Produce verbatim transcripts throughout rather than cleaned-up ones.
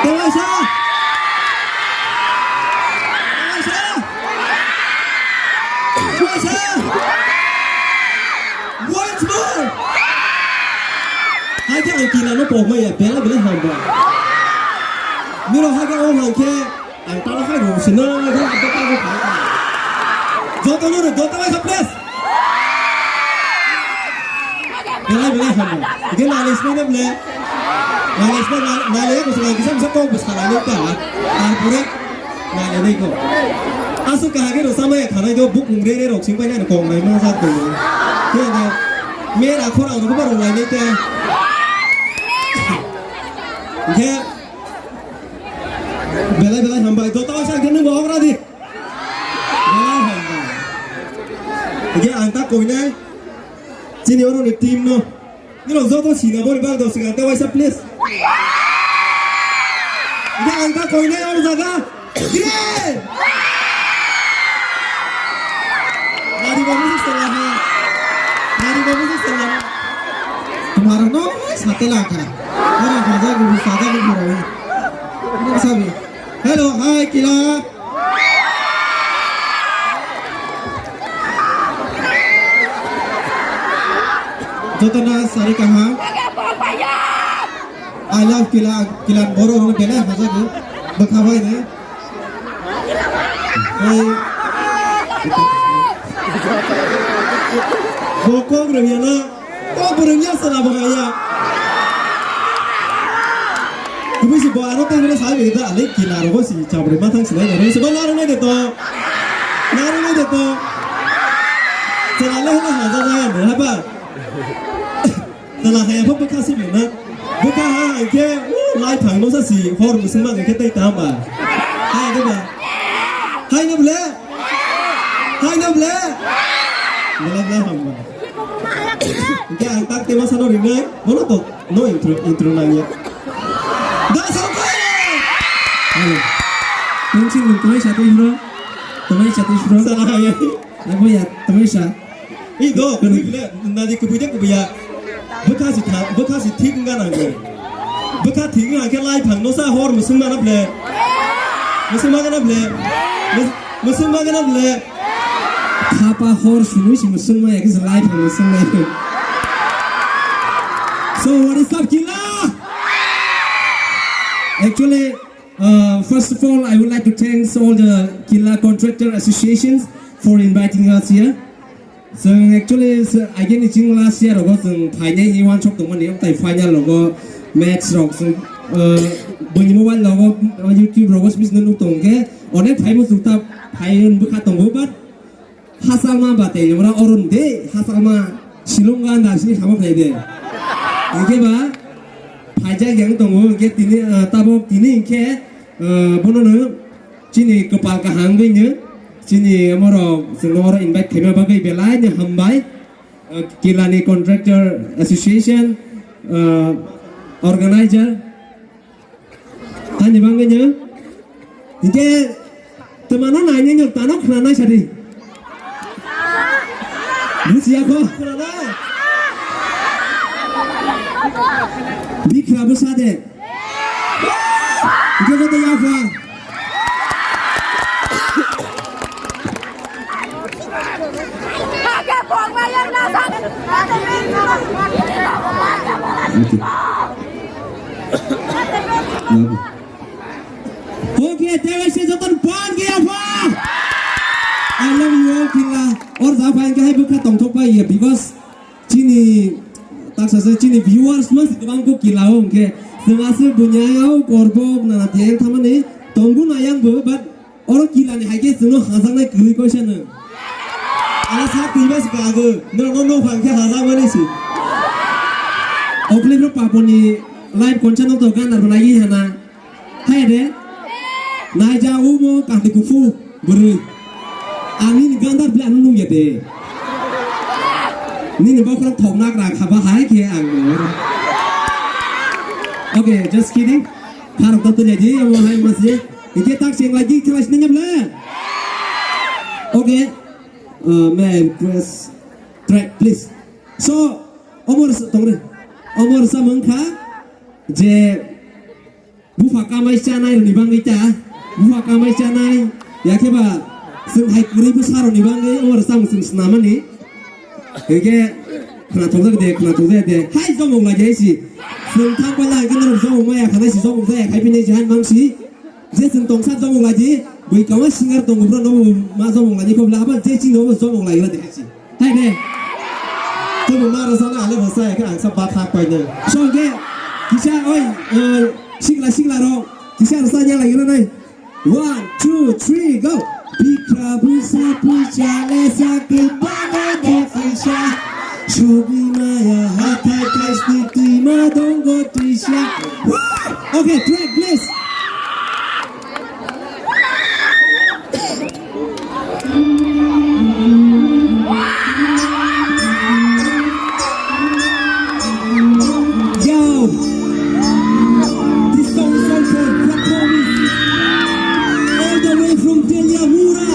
Tewaisa! Tewaisa! Tewaisa! Once more! Hai khe ang kila no pok maya, bela bela hamba. Miro hai khe o hang khe ang tala hai rong sina, hai khe ang tala hai rong sina. Joto no, joto hai khe please. Belai belai hambai. Hingke nalai sima na belai. Nalai sima na-, nalai ya kusung kisa misa kok bwsa nalai ta. Tarpore nalai nai ko. Aswk kahage rw sama ya khanai do bukung re re rok sing pai nani kong nai ma sa ko. Khe de mer akhor ang rok ba rok nai nai ta. Hingke belai belai hambai. Joto sa hingke nung ogra di. Belai hambai. Hingke ang ta koinai. Chini oro ni team no. Nino joto sina boni bang dos sing ta waisa please. Ida ang ta koinai oro jaga. Gire! Nari babu se sela ha. Nari babu se sela ha. Tumaro no sate la kha. Ora kha ja gu sa ja gu ro. Sabi. Hello, hi, Kila. Jotona sari kaham. I love Kila, Kila boro hwnwi belai hajago. Bwkha bai de. Ei. Bokong rwya na. Kok bwrwngya sala bwkhaya. Kubui si bo aro tei bwrwi sai bwrwi da alai kila rogo si chabri mathang sinai da se ba narwk nai de to. Narwk nai de to. Sala le hana haja jaya mo haba. Sala haya pho bwkha si bwna. Bwkha ha hingke lai thang no sa si hor musung ma hingke tei tamba. Hai de ba. Hai no ble. Hai no ble. Bla bla hamba. Hingke ang tak tema sano rinai, bono to, no intro, intro nangya. Da sangkaya! Halo. Tungsi nung tumai satu hiro, tumai satu hiro. Sana kaya. Aku ya, tumai sa. Ih, do, kubui le, nadi kubui de kubui ya. Bwkha si tha, bwkha si thik wngkha nang khe. Bwkha thik wngkha khe lai thang no sa hor musung mana ble. Musung mana ble. Mus-, musung mana ble. Thapa hor sului si musung ma ya kisa lai thang musung ma ya. So what is up, Kila? Actually, uh, first of all, I would like to thanks all the Kila Contractor Associations for inviting us here. Chwng actually, s-, again, chwng last year rogo chwng phainai hi one shot tongmani, tai final rogo match rok chwng, uh, buini mobile rogo, uh, YouTube rogo bising nuk tong khe, onek phaibo chwng ta phai bwkha tongo, but Hasalma ba tei ora oron de, hasalma silong ga da sini hamok nai de. Hingke ba, phaijak yang tongo, hingke tini, ah, tabok tini hingke, ah, bono no chini kwpal kaham wngwi no, chini amorok chwngno oro invite khaima bagwi belai no hambai. Ah, Kilani Contractor Association, ah, organizer, Ani bangwi no. Hingke twmano nainai no tano khna nai sadi. Busiya kho. Bikra bwsa de. Hingke joto yapha. Okay, there is a certain point here, pa. I love you all, Kila. Or the fine guy, bukha tongthok bai ye, because chini, tak sasa chini viewers mas kwbang ko Kila o, hingke, sengase bunyao, korbo, na, na, theng, thamani, tonggu na yang bo, but Oro Kilani hai khe chwngno hajaknai kwrwi koisa no. Ano sak twi bai se kago. Norokno nokphang khe hajakmani se. Oklipro Paponi live concert no to ganar bo nai hana. Hai de. Naija umo kandi kufu bwrwi. Ang nini gandar bwlai ano nungya de. Nini bokhorok thokna gra khaba hai khe ang. Okay, just kidding. Kharok to tuli di, amo hai masi. Ike tak sing lagi kelas nanya bela. Okay. Uh, may I request track, please? So, Omor sa-, tongre. Omor sa mangkha je bufa kamai chanai roni bangwi ta, buha kamai chanai, yakhe ba chwng hai kwrwi bwsa roni bangwi oro samung chwng snamani. Hwnkhe khwnathokjak de, khwnathokjak de. Hai jomok lai hai si. Chwng thang paila hwnkhe norok jomok maya khanai si, jomok jaya khai phini si hai mang si. Je chwng tongsa jomok lai di, bui kawa singer tongo bro no ma jomok lai ni khobla aba je chini no jomok lai gra de hai si. Hai ne. Tebo ma rasa na ale bhasa ya khe ang sa ba thak pai ne. So hwnkhe kisa oi, eh, sikla sikla rok kisa rasa nya lai gra nai. One, two, three, go! Bikra busa puisa lesa kebana de puisa. Shogi maya hathai kaisni tuima dongo tuisa. Woo! Okay, track, please. Yo! This song is also for Promise. All the way from Teliamura.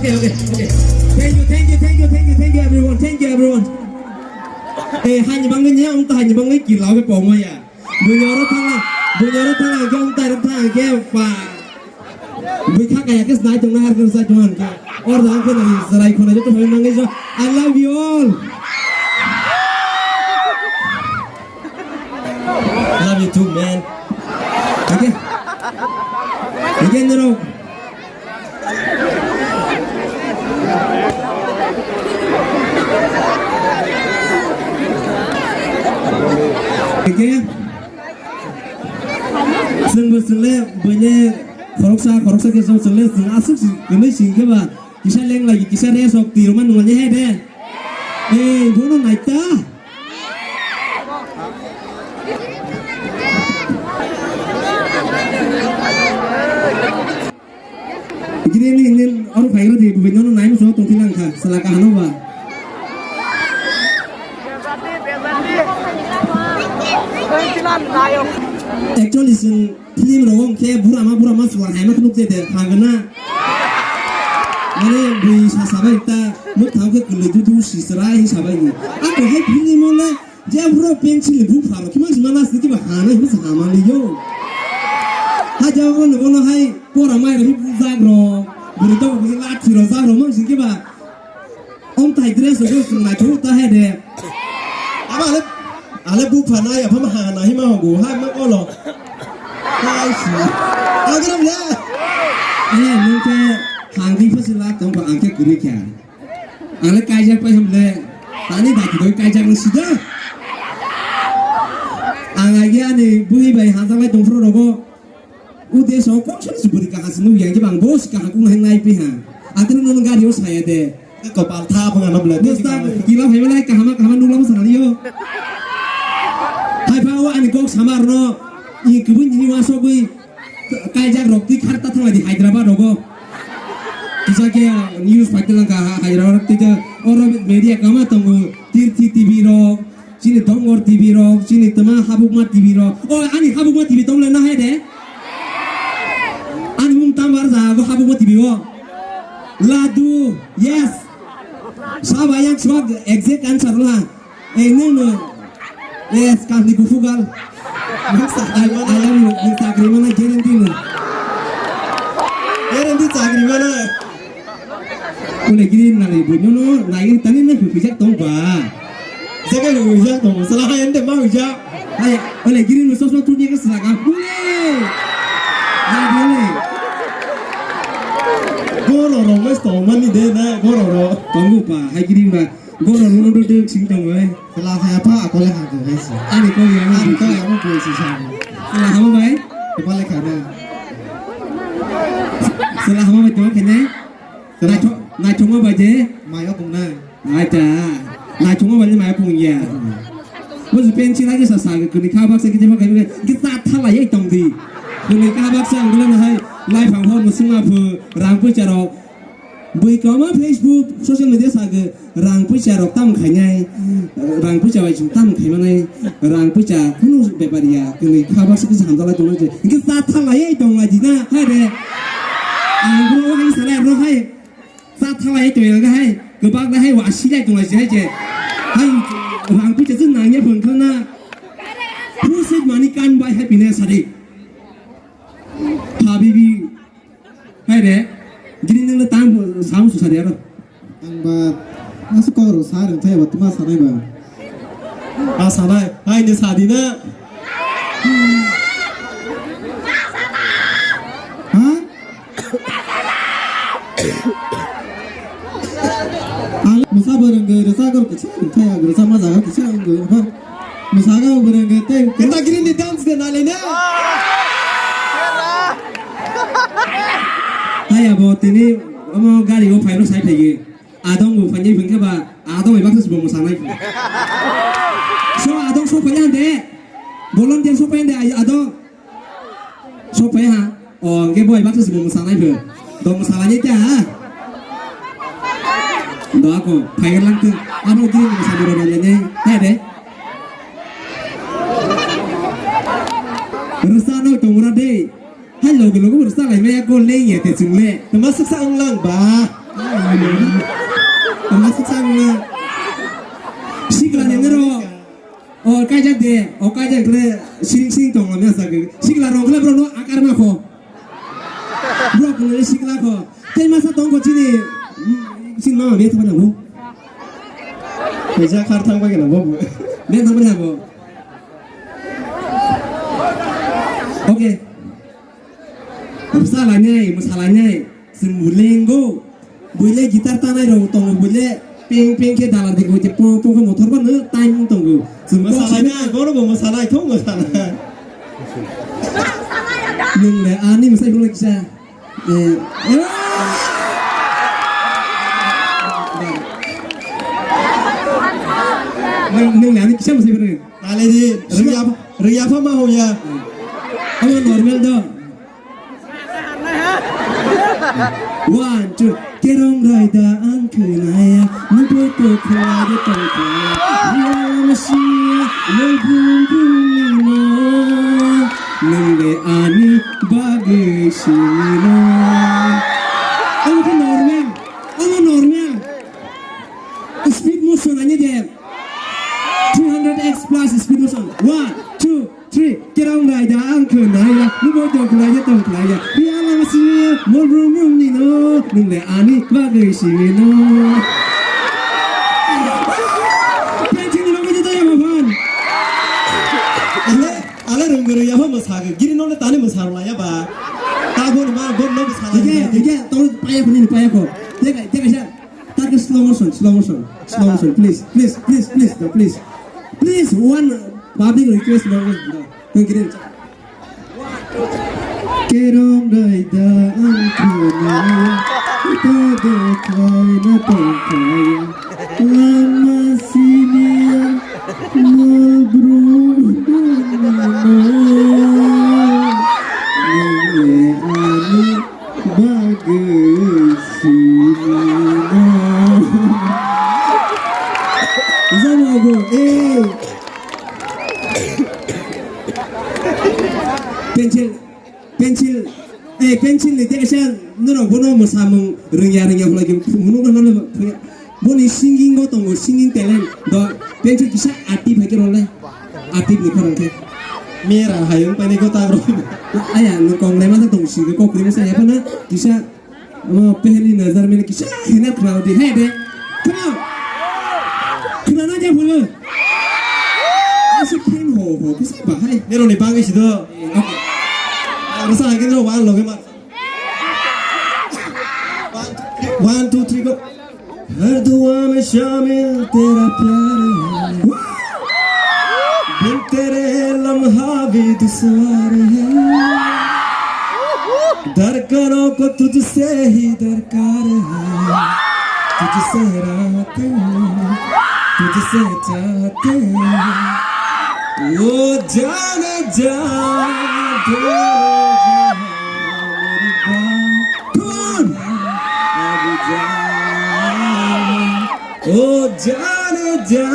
Okay, okay, okay. Thank you, thank you, thank you, thank you, thank you, everyone. Thank you, everyone. Eh, hani bangni niya, ungta hani bangni kila be pongmaya. Bunyoro thanga, bunyoro thanga, ge ungta thanga, ge pa. Bui kha kaya khe snai tongna har khe sai tong khe. Or da khe nai sarai khona joto phai mangai jo. I love you all. Love you too, man. Okay. Okay, nero. Okay. Chwngbo chwngle buine khoroksa khoroksa khe chwng chwngle chwng aswk si kwmwi sing khe ba kisa leng lagi kisa resok twi rwma nungya he de. Ei bono naita. Gini ni ni oro phaigra di bubai nono nai muso tong tilang kha sala kahano ba. Actually sin film ro wng khe bura ma bura ma sala hai ma khuluk je de hagana. Mane bui sa sabai ta muk thang khe kului du du si sra hi sabai ni. Ako hai film mo le. Je bro pencil ni buk pharo kima sima nas ni kiba hana hibu sa hama liyo. Ha jabo no bono hai pora mai ro hibu zagro. Buri to buri lathi ro zagro mang sing kiba. Om tai dress ro sung na chu ta he de. Aba ale ale buk phana ya phama hana hima go ha ma kolo. Hai si. Agram ya. Eh nung ke hangdi phasi la tong ko angke kuri kya. Ang le kaijak pai hamle. Tani daki doi kaijak ni sida. Ang agi ani bui bai hajalai tongphro rogo. U deso kok sani suburi kaha sinu yang ke bang bos kaha kung hang nai pi ha. Atri nono gari o saya de. Kopal tha phang ano bla. Dosta kila hai malai kahama kahama nula mo sanali yo. Hai pha o ani kok samar no. I kubun ni wasogui. Kaijak rok twi khar ta thangla di Hyderabad rogo. Kisa khe news phai tlang kha Hyderabad twi khe oro media kama tongo Tirthi T V rok, chini Dongor T V rok, chini tama Habukma T V rok. O ani Habukma T V tong le na hai de. Ani mung tam bar ja go Habukma T V o. Ladu, yes. Sab ayang sab exact answer la. Eh, nung no. Eh, skang ni gufu gal. Nung sa, I, I love you. Nung sa kri mana guarantee no. Guarantee sa kri mana. Kone giri nani bu no no, nai tani na hu hujak tong ba. Jaga hu hujak tong, sala hai ente ma hujak. Hai, kone giri no sosma tu ni ka sala ka. Bule. Hai bule. Goro ro mas tong mani de na, goro ro. Tong ba, hai giri ba. Goro rwno dwdwk sing tongo, eh. Chwla hai apha akole ha khe hai se. Ani kok yang ani kok yang boi se sa. Chwla hamo bai? Kepale khana. Chwla hamo bai tong kene. Naithok naithokma bai je. Mayo pungnai. Aita. Naithokma bai je mayo pung ya. Bo je pensi lagi sa sa kuni kha bak sa kiti bak khe kisa thala ye tong di. Kuni kha bak sa ngule na hai lai phang ho musung aphu rang pui charo. Bui kwma Facebook, social media sage rang puisa rok tam khainai, rang puisa bai chwng tam khaimanai, rang puisa kunu bepar ya, kwlwi kha baksa kisa hamjalai tongnai je, hwnkhe cha thalai tongla jina, hai de. Ang bro hai sanai bro hai, cha thalai tongya hai, kwbak na hai wa silai tongla je hai je, hai rang puisa chwng nangya phone khana, phusik mani kan bai hai pina sadi, habibi. Hai re, gini nang le tang sam su sari aro. Ang ba, asu kok ro sa rang thai ba tuma sanai ba. A sanai, hai ne sadi na. Ha? Ang musa barang ge resa gor kisa, thai ag resa ma jaga kisa ang ge. Musaga ubreng ge tei kenta grini dance de nale ne. Hai abo tini omo gari o phaino sai phai ge. Adong bo phai phai khe ba adong bai baksa bo musanai. So adong so phai de. Bolon dia so phai de adong. Sok phai ha. O, hwnkhe boi baksa se bo mwsanai pho. Do mwsalani ta ha. Do ako phai lang tong. Abo gini mwsa boro bai lene. Hai de. Rwsa no tong ra de. Hai loge loge rwsa lai maya ko le ye te chung le. Tama saksa ang lang ba. Tama saksa ang lang. Sikla ne ro. O kaijak de, o kaijak le sing sing tong lamya sa ke. Sikla rong le bro no akar ma kho. Bro, kung le sikla ko. Tei masa tong ko chini. Chini mama be thang na bo. Kaisa khar thang ba gana bo. Be thang ba bo. Okay. Bwsa lainai, mwsa lainai. Chwng bo lengo. Buile guitar tanai rok tongo, buile peng peng khe dala dirgo je pong pong khe mothor bano time wng tongo. Chwng mwsalai na, borok bo mwsalai, thok mwsalai. Nwng le ani mwsai phuru kisa. Eh, eh. Nwng, nwng le ani kisa mwsai phuru. Nale di, rwya, rwya pha ma hoya. Omo normal do. One, two. Kerong raida ang khwnaya, nubui to khwlai de tong khwlaya. Riyal masiya, loi brum brum ni no. Nwng le ani bagwi simi no. Omo khe normal. Omo normal. Speed motion ani de. Two hundred X plus speed motion. One, two, three. Kerong raida ang khwnaya, nubo tong khwnaya, tong khwnaya. Ri alang simi, mol brum brum ni no, nwng le ani bagwi simi no. Pension ni bagwi jotto ya, ma phan. Ale, ale rwng rwya pha mwsagwi, giri no le tani mwsarwlaiya ba. Ta bo ni ma, bo no mwsarwlaiya. Ege, ege, tong paya ko ni, paya ko. Teka, teka siya. Target slow motion, slow motion, slow motion, please, please, please, please, no, please. Please, one public request, no, no, no, no. Kerong raida ang khwnaya, to de khlai na tong khaya, lama siniya, mol brum brum no, nole ani bagwi simi no. Jana go, eh. Pencil, pencil, eh, pencil ni tesa norok bono mwsamung rwngya rwngya hwlai khe phunuk rwna le. Boni singing bo tongo, singing talent. Do, tei kisa active hai khe role. Active ni khorang khe. Mera hai wng painai khe ta rw. Aya, no kong lai masa tong sing khe kok kri masa ya pana kisa, omo pehli nazar mein kisa hina khna di. Hey be. Come on. Khna na ja bolo. Asa phen ho ho kisa ba hai. Nero ni bangi sido. Okay. Rasa hai khe no wan loge ma. One, two, three, go. हर दुआ में शामिल तेरा प्यार है, बिन तेरे लम्हा भी दुश्वार है। धड़कनों को तुझसे ही दरकार है, तुझसे रातें, तुझसे चाहते हैं। ओ जाने जा, दो जहां मेरी बात। Come on! अब जा, ओ जाने जा,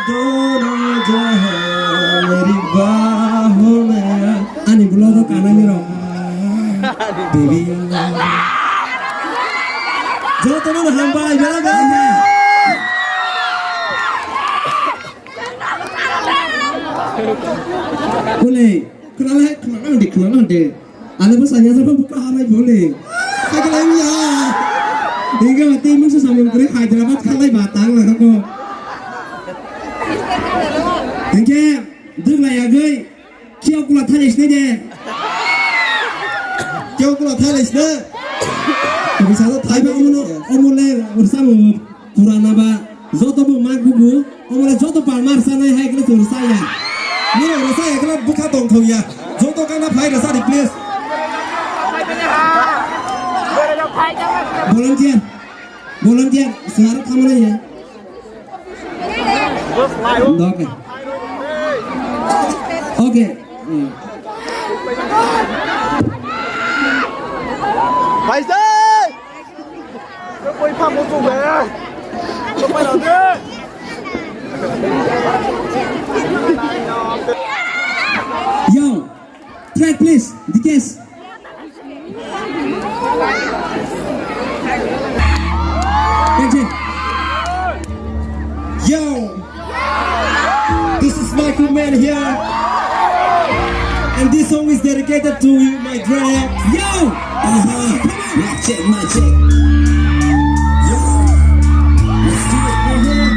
दोनों जहां मेरी बाहों में आ। Ani vlog o kanani rok. Baby, I love you. Jotono hambai, bela bela. Kule, khwnala, khwnala de, khwnala de. Ale bo sanya sabo buka harai bole. Kagala ya. Inga mati masa samung kre Hyderabad khalai batang la ko. Inge, duk la ya goi. Kio kula thale sne de. Kio kula thale sne. Bisa to thai ba omo no, omo le ursa mo. Purana ba, joto bo ma gugu, omo le joto palmar sanai hai kle chwng saya. Nini rwsa ya kle bwkha tong thong ya. Joto kana phai rwsa di, please. Volunteer, volunteer, sir, khamana ya. Okay. Okay. Hmm. Paisa! Yo, track please, Dikesh. Thank you. Yo, this is Michael Mann here, and this Song is dedicated to you, my brother. Yo! Uh-huh. Mic check, mic check. Yo! Let's do it. Uh-huh.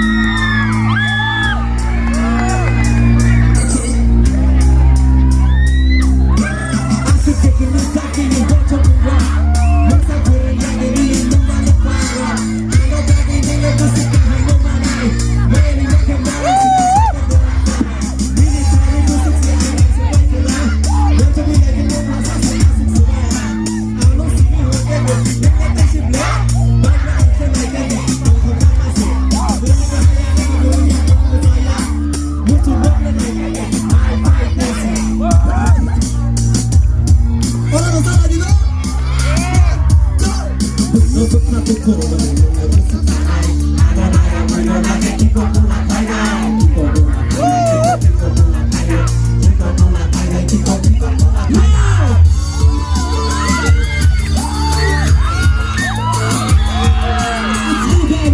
Okay.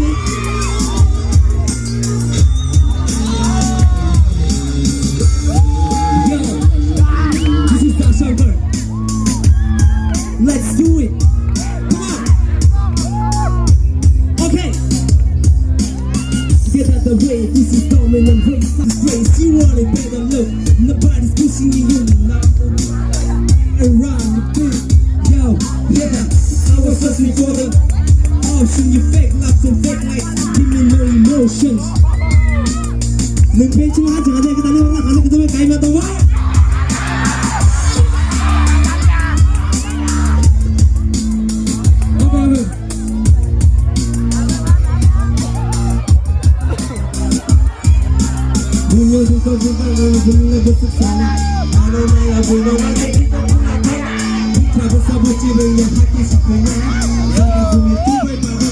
Yo, this is the server. Let's do it. Come on. Okay. Get out the way. This is dominant race. Disgrace. You want it, better look. Nobody's pushing you. Around the big. Yo, yeah. I was searching for the option. You fake love and fake lights. Give me no emotions. Nwng pension ha jaga jaga tani wala hano kita kai ma tawa. Oke, oke. Buino buka buka buino buka sana. Ano naya buino naya. Sabu sabu cibe ya hati sukuna. Sabu bumi tubai baba.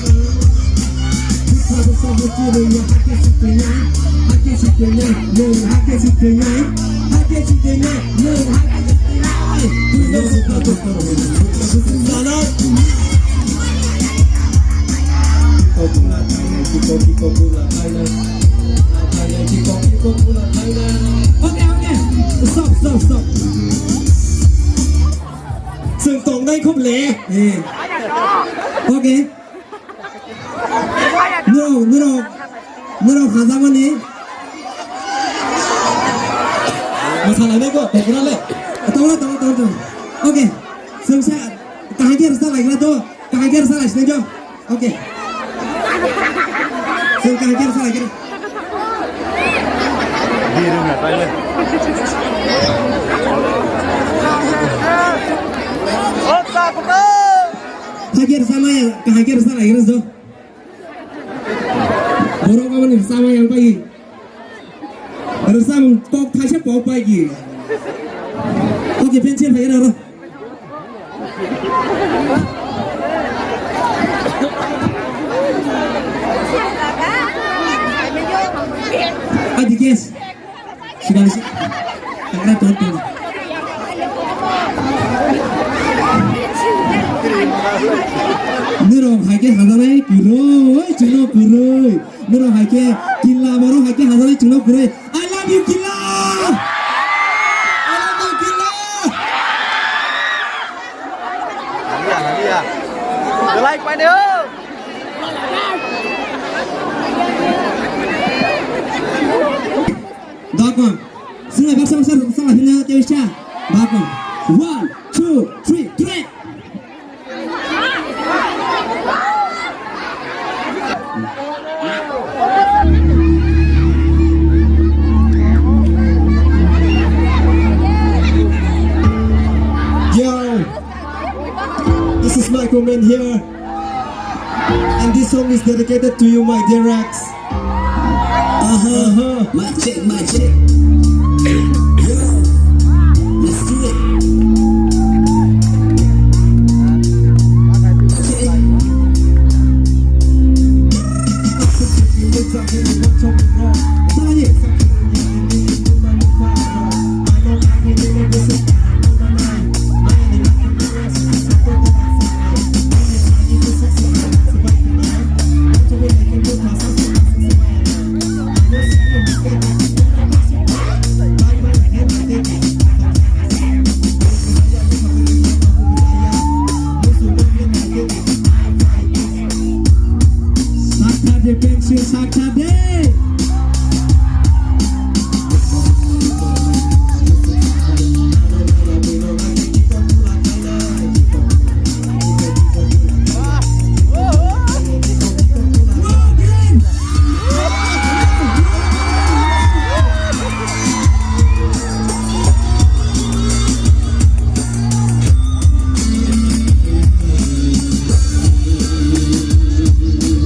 Sabu sabu cibe ya hati sukuna. Hati sukuna. Yo hati sukuna. Hati sukuna. Yo hati sukuna. Buino buka buka buino buka sana. Kiko bula kaina, kiko kiko bula kaina. Kaina, kiko kiko bula kaina. Oke, oke. Stop, stop, stop. Chwng tongnai khub le. Eh. Oke. Norok, norok, norok hajakmani. Masalainai ko, tongkra le. Tongkra, tongkra, tongkra, tongkra. Oke. Chwng sa, kahai khe rwsa laikra to. Kahai khe rwsa lai sinai jo. Oke. Chwng kahai khe rwsa lai khe. Kahai khe rwsa maya, kahai khe rwsa lai khe rwsa. Borok aboni rwsa maya ang pai. Rwchapmung kok thaisa pok pai di. Oke, pencil hai aro. Adi guys. Sudah sih. Karena tonton. Nero hai ke hadanai kuroi, chino kuroi. Norok hai khe Killa, borok hai khe hajaknai chwngno kwrwi. I love you, Killa! I love you, Killa! Hadiya, hadiya. Belai paide o. Dakon. Swnglai baksa baksa swnglai hino tei sa. Dakon. One, two, three, three. Yo, this is Michael Mann here, and this song is dedicated to you, my dear ex. Uh-huh. Uh-huh. Mic check, mic check. Yo, let's do it. Okay. Defensive sakta de.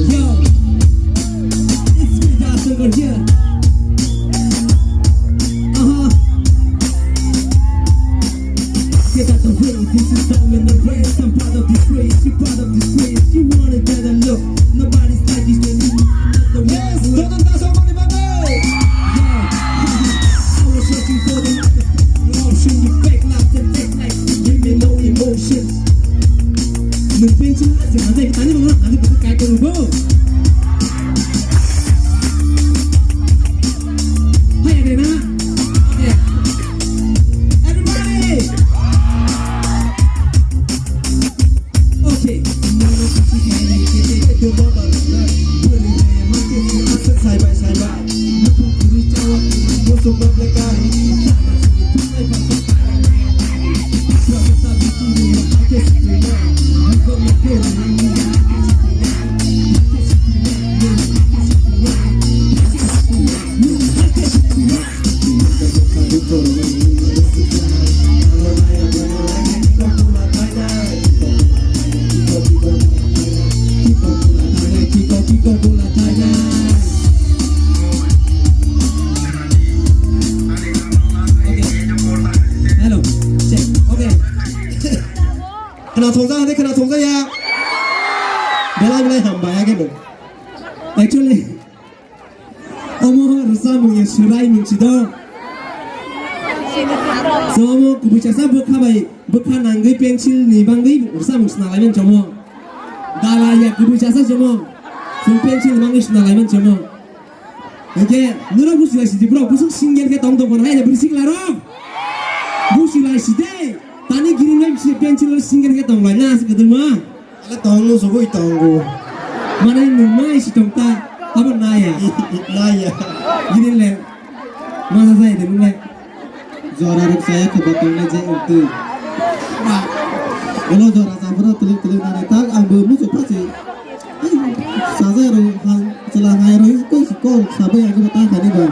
Yo, it's me, Dawson, right here. Uh-huh. Get out the way, this is Dawson the race. I'm part of this race, you part of this race. You want a better look, nobody's like you, so you want the Yes, one. Dawson Dawson, money, money. Yeah. I was searching for the option, you fake lies and fake lights, give me no emotions. Nwng pension ha se hajai tani bangma hajai bwswk kai tongo bo. Hai ade na. Okay. Everybody. Okay. Hello. Check. Okay. Khwnathokjak hwnwi khwnathokjak ya. Belai belai hambai ya khe bo. Actually, omo rwchapmung ya swrai mung si do. So omo kubui chasa bwkha bai, bwkha nangwi pencil ni bangwi rwchapmung swnalai man chomo. Dala ya kubui chasa chomo. Chwng pencil ni bangwi swnalai man chomo. Hingke norok busi lai sidi bro, busuk single khe tong tong kono hai bwrwi sikla rok. Busi lai sidi. Tani giri nai bisi pencil single khe tong lai na aswk kwdwma. Ale tong no sugui tongo. Mane nwng mai si tong ta, abo naya. Naya. Gini le. Masa saya de nung le. Jora rok saya khe bo tong le je ung tu. Olo jora sa bro tulik tulik nani tak ang bo musu pasi. Ai, sajai rok hang chela hai rok koi si kol sabai ang bo ta khani ba.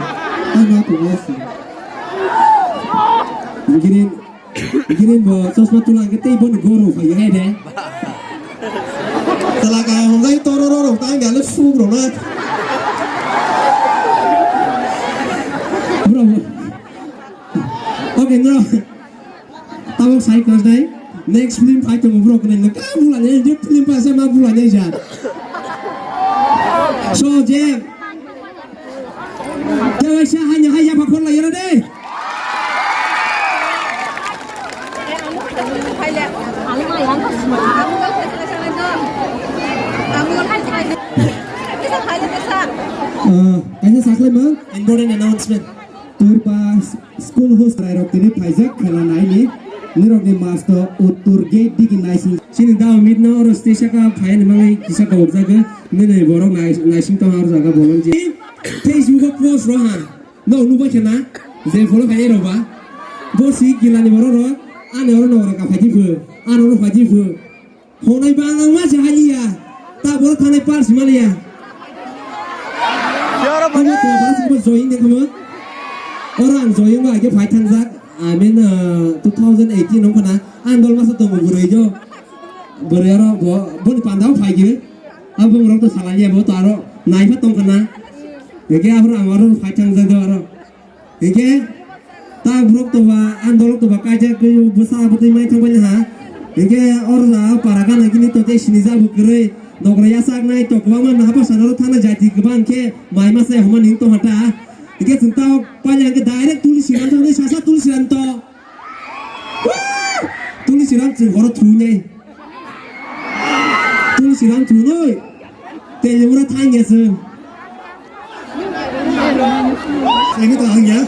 Ai ma tu mai si. Gini Gini bo chosma tula hwnkhe tei bono goro phai hai de. Tala ka hwnjai toro ro ro tang gale suk ro na. Bro. Okay, no. Tabok sai kos dai. Next film phai tongo bro kene ka bula ne je film pa se ma bula ne ja. So je Tei waisa hanya hai yapha khorlai yero de. Ah, kaisa saklai mang. Important announcement. Turba school host rai rok tini phaijak khela naini. Nirok ni master uttor gate digi naising. Chini da Amit no oro stage saka phai ni mangai kisa kawk jaga. Nini borok nai-, naising tong aro jaga bolong je. Facebook o post roha. No, nubai khena. Je follow khai rok ba. Bo si gila ni borok rok. Ani oro no rok ka phaji phu. Ano oro phaji phu. Honai ba ang ma se haliya. Ta borok thanai par si maliya. Amo to ba si bo join de khamo. Oro ang join ba age phai thangjak. I mean, uh, two thousand eighteen nong khana. Ang dol masa tongo gurui jo. Bwrwi oro bo, boni pandao phai gwi. Abo borok to salai ya, bo to aro naifa tong khana. Hingke abo aro phai thang jak do aro. Hingke ta borok to ba, ang borok to ba kaijak gwi bwsa bwtwi mai thang bai ha. Hingke oro ja para gana gini to tei sini ja bo kwrwi. Dogra ya sak nai to kwbangma naha bwsa oro thana jati kwbang khe mai ma se homa ning to hata. Hingke chwng ta pailai hingke direct Tulsi Ram thang sasa Tulsi Ram to. Tulsi Ram chwng horo thunai. Tulsi Ram thunoi. Telimura thangya chwng. Saini to hangya.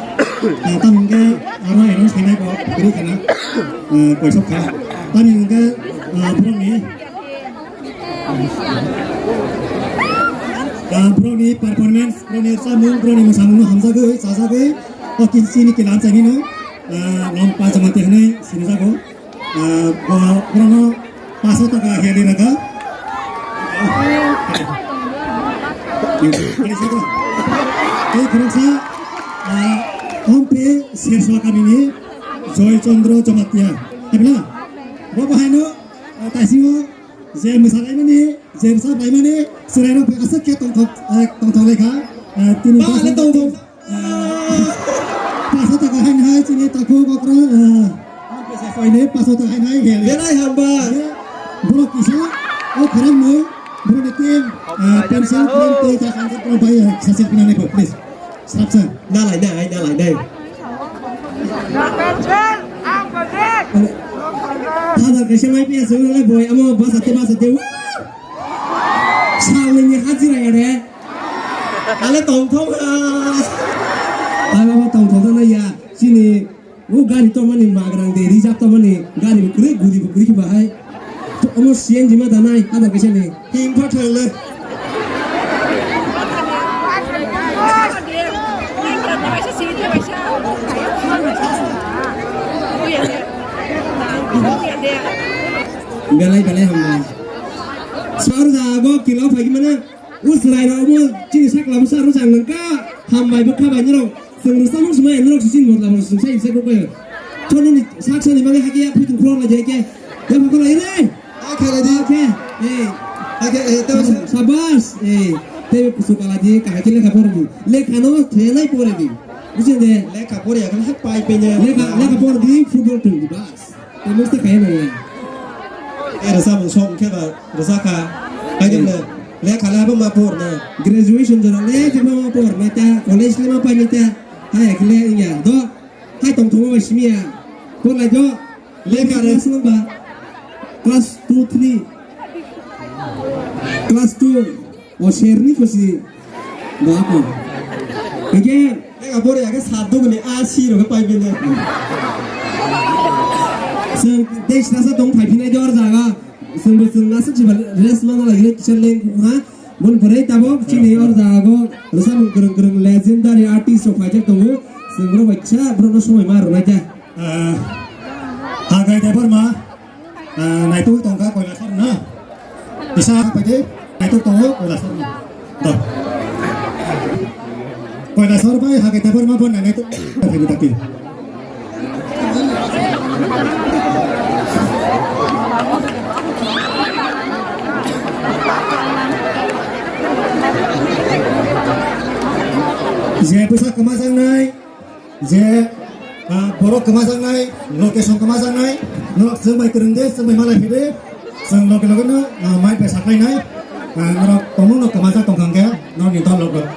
Tam hingke aro eno sainai ko beri kana. Koisok kha. Tam hingke borokni Ah, borokni performance, borokni chamung, borokni mwsamungno hamjagwi, chajagwi, o kinsi ni kelam chainino, ah, Longpa Jamatia hinwi sinijago. Ah, bo-, borokno paso taka heli rwkha. Tei khoroksa, ah, Ompe Sersola kamini Joy Chandra Jamatia. Tabla? Bo bahaino, ah, taisingo je mwsalaimani, je rwchap laimani, chwrairok bai aswk khe tongthok, eh, tongthok lai kha. Eh, tini Ba, ale tongthok. Eh, paso taka haino hai chini takhuk okra, eh, paso taka haino hai hel. Belai hamba. Borok kisa, o khorang no, borok ni team, eh, pencil, pen, tei ta kanjak borok bai, eh, sachek pinani bo, please. Srapsa. Nalai nai, nalai nai. Father kaisa mai piya sung le boy amo basa te basa te. Woo! Sauni ni hajira ya re. Ale tong thong ha. Abo tong thong na ya. Sini O gari tongmani magrang de, reserve tongmani gari bo kwrwi, guri bo kwrwi khe bahai. To omo C N G ma danai, ada kaisa ni. Him pha thang le. Belai belai hambai. Sar da go kilo phai mana? O chwrai rok omo chini sakla bwsa rwchang nang kha. Hambai bwkha bai norok. Chwng rwchapmung swmai norok se chini botla bo swng sai se kokbai. Chononi sak sani bagwi hakhe ya phutung khulok lai jai khe. Ya phakha lai re. Ai khala di. Khe. Eh. Ai khe, eh, tamo Sab-, sabas. Eh. Tei kusu kala di kahai khe lekha pori di. Lekha no thelai pori di. Bujin de. Lekha pori ya kan hak pai pe ne. Lekha, lekha pori di football tong di bas. Tei mostai kaya nang ya. Eh, rwchapmung sok khe ba rwchak kha. Hai khe le, lekha le abo ma por na. Graduation jora le je ma por na ta, college le ma pai na ta. Hai khe le ya do. Hai tong thong ba simi ya. Por lai do. Lekha re. Class number. Class two, three. Class two. O serni khusi. Ba ko. Again. Ega bore age sat duguni a si rogo pai bini. Chwng tei sasa tong phai phinai de or jaga. Chwng bo chwng nasa chiba rest mana lagi kisa leng ha. Bon bore tabok chini or jaga go. Rwchapmung kwrwng kwrwng legendary artist rok phaijak tongo. Chwng boro bacha boro no somoi ma rwnai ta. Ah, Hagai Debbarma. Ah, naituk tongkha Koilasor na. Kisa paide naituk tongo Koilasor na. Da. Koilasor bai Hagai Debbarma bo naituk tongkha taki. Je bwsa kwmajaknai. Je, ah, borok kwmajaknai, location kwmajaknai, norok chwng bai kwrwng de, chwng bai malai phi de, chwng loge loge no, ah, mic bai saklainai, ah, norok tongmung no kwmajak tongkha hwnkhe, norokni dol rok,